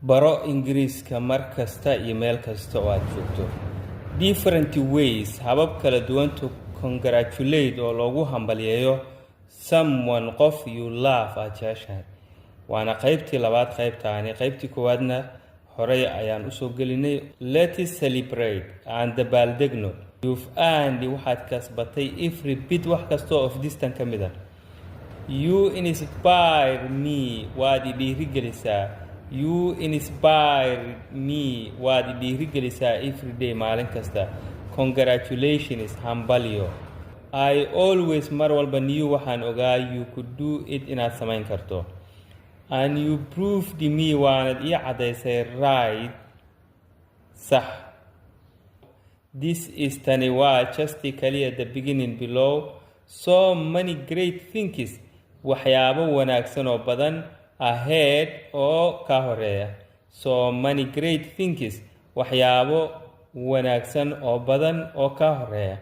Baro Ingiriiska mar kasta iyo meel kasta oo aad joogto. Different ways, habab kala duwan, to congratulate, oo loogu hambalyeeyo, someone, qof, you love, aad jeceshahay. Waana qaybtii labaad qaybtaani, qaybtii koowaadna horey ayaan usoo gelinay. Let's celebrate, aan dabaaldegno. You've earned, waxaad kasbatay, every bit, wax kasta, of this, tan ka mid a. You inspire me, waad i dhiirigelisaa. You inspire me, waad i dhiirigelisaa, every day, maalin kasta. Congratulations, hambalyo. I always, mar walba, knew, waxaan ogaa, you could do it, inaad samayn karto. And you proved me, waanad ii caddaysay, right, sax. This is, tani waa, just, kaliya, the beginning, below. So many great things, waxyaabo wanaagsan oo badan, ahead, oo ka horeeya. So many great things, waxyaabo wanaagsan oo badan oo ka horeeya.